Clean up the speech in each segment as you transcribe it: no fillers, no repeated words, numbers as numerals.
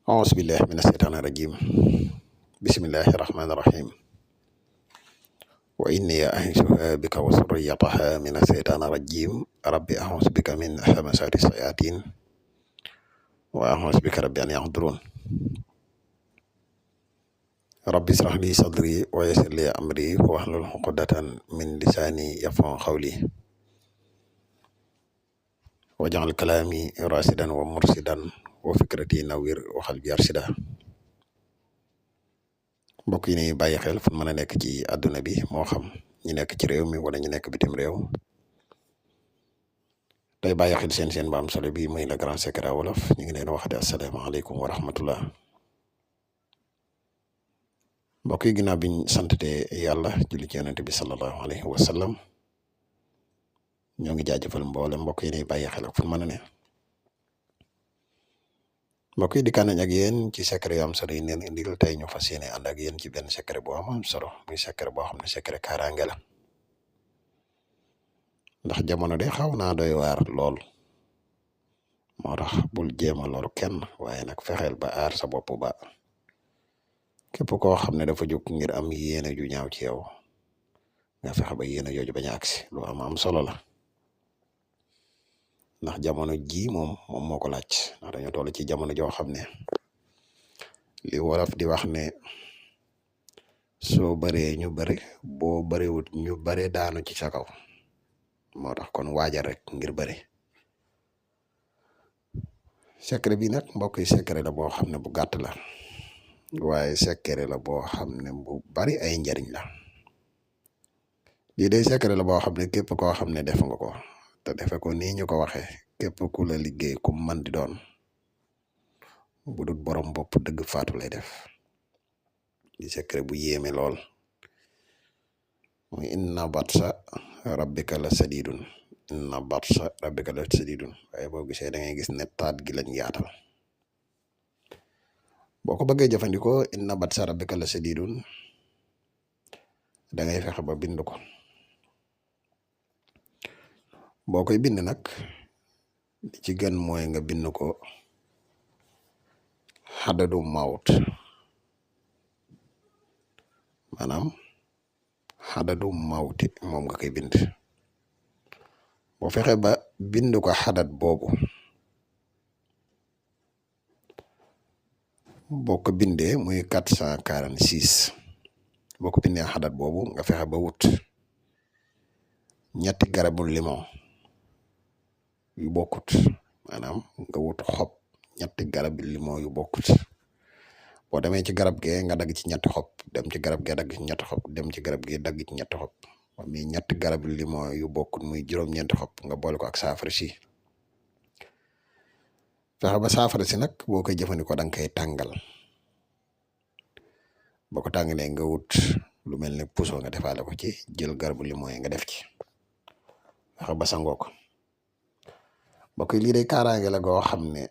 أعوذ بالله من الشيطان الرجيم بسم الله الرحمن الرحيم وإني أعيذها بك وذريتها من الشيطان الرجيم ربي أعوذ بك من همزات الشياطين وأعوذ بك ربي أن يحضرون ربي اشرح لي صدري ويسر لي أمري واحلل عقدة من لساني يفقهوا قولي واجعل كلامي راشدا ومرشدا وفكرتي نوير وقلبي أرشدا mbokk yi ni bàyyi xel fu mën a nekk ci àdduna bi moo xam ñu nekk ci réew mi wala ñu nekk bitim réew tey bàyyi xel seen ba am solo bi muy le grand secret wolof ñu ngi leen wax de asalaamaaleykum wa rahmatullah mbokk yi ginnaaw biñ santete yàlla julli ci yonent bi sallallahu alayhi wa sallam ñoo ngi jaajëfal mboole mbokk yi ni bàyyi xel ak fu mën a ne mbokk yi dikkaan nañ ak yéen ci secret yu am solo yi neen indil tey ñu fas yéene ànd ak yéen ci benn secret boo am solo muy secret boo xam ne secret kaaraange la ndax jamono de xaw naa doy waar lool moo tax bul jéem a lor kenn waaye nag fexeel ba aar sa bopp ba képp koo xam ne dafa jóg ngir am yéene ju ñaaw ci yow nga fexe ba yéene jooju bañ a agsi lu am solo la ndax jamono ji moom moo ko laaj ndax dañoo toll ci jamono joo xam ne li wolof di wax ne soo bëree ñu bëri boo bëriwut ñu bëri daanu ci sa kaw moo tax kon waajal rek ngir bëri secret bi nag mbokk yi secret la boo xam ne bu gàtt la waaye secret la boo xam ne bu bari ay njariñ la lii day secret la boo xam ne képp koo xam ne def nga ko te defe ko nii ñu ko waxee képp ku la liggéey ku man di doon bu dul borom bopp dëgg faatu lay def di secret bu yéeme lool muy inna batsa rabbika la sadidun inna batsa rabbika la sadidun waaye boo gisee da ngay gis ne taat gi lañ yaatal boo ko bëggee jëfandikoo inna batsa rabbika la sadidun da ngay fexe ba bind ko boo koy bind nag li ci gën mooy nga bind ko xadadu mawt maanaam xadadu mawti moom nga koy bind boo fexe ba bind ko xadat boobu boo ko bindee muy 446 boo ko bindee xadat boobu nga fexe ba wut ñetti garabu limon yu bokkut maanaam nga wut xob ñetti garab limon yu bokkut boo demee ci garab gee nga dagg ci ñetti xob dem ci garab gee dagg ci ñetti xob dem ci garab gee dagg ci ñetti xob mi ñetti garab limon yu bokkut muy juróom-ñeenti xob nga boole ko ak saafara si fexe ba saafara si nag boo koy jëfandikoo da nga koy tàngal boo ko tàngalee nga wut lu mel ne puso nga defaale ko ci jël garabu limon yi nga def ci fexe ba sangoo ko mbokk yi lii day kaaraange la goo xam ne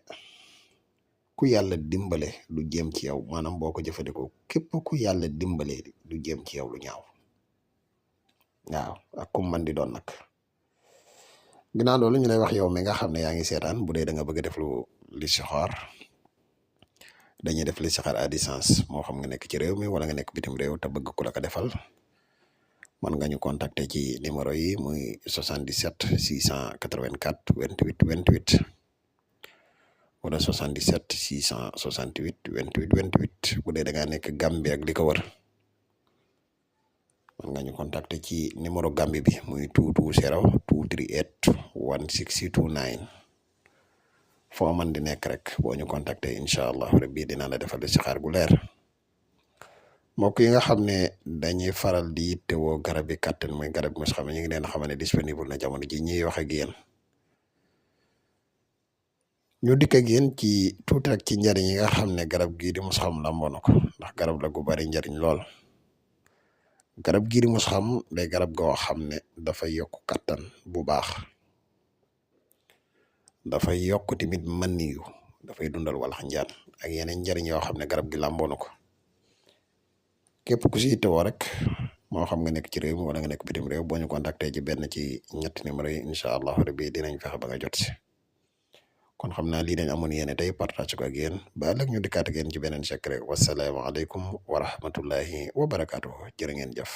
ku yàlla dimbale du jéem ci yow maanaam boo ko jëfandikoo képp ku yàlla dimbale du jéem ci yow lu ñaaw waaw ak ku man di doon nag ginnaaw loolu ñu lay wax yow mi nga xam ne yaa ngi seetaan bu dee da nga bëgg a def lu listixaar dañuy def listixaar à distance moo xam nga nekk ci réew mi wala nga nekk bitim réew te bëgg ku la ko defal mën nga ñu contacter ci numéro yi muy 77 684 28 28 wala 77 668 28 28 bu dee da ngaa nekk Gambie ak li ko wër mën nga ñu contacter ci numéro Gambie bi muy 220 238 16029 foo man di nekk rek boo ñu contacter incha allah rabbi dinaa la defal listixaar gu leer. mbokk yi nga xam ne dañuy faral di yittewoo garab yi kàttan muy garab mos xam ne ñu ngi leen xamal ne disponible na jamono ji ñuy wax ak yéen ñu dikk ak yéen ci tuuti rek ci njariñ yi nga xam ne garab gii di mos xam lamboo na ko ndax garab la gu bari njariñ lool garab gii di mos xam day garab goo xam ne dafay yokk kàttan bu baax dafay yokk tamit mën yu dafay dundal walax njaan ak yeneen njariñ yoo xam ne garab gi lamboo na ko képp ku si yittewoo rek moo xam nga nekk ci réew mi wala nga nekk bitim réew boo ñu contacté ci benn ci ñetti numéro yi incha allah rabbi dinañ fexe ba nga jot si kon xam naa lii dañ amoon yéene tey partage ko ak yéen ba ëllëg ñu dikkaat ak yéen ci beneen secret wasalaamaaleykum wa rahmatullahi wa barakaatu jërë ngeen jëf.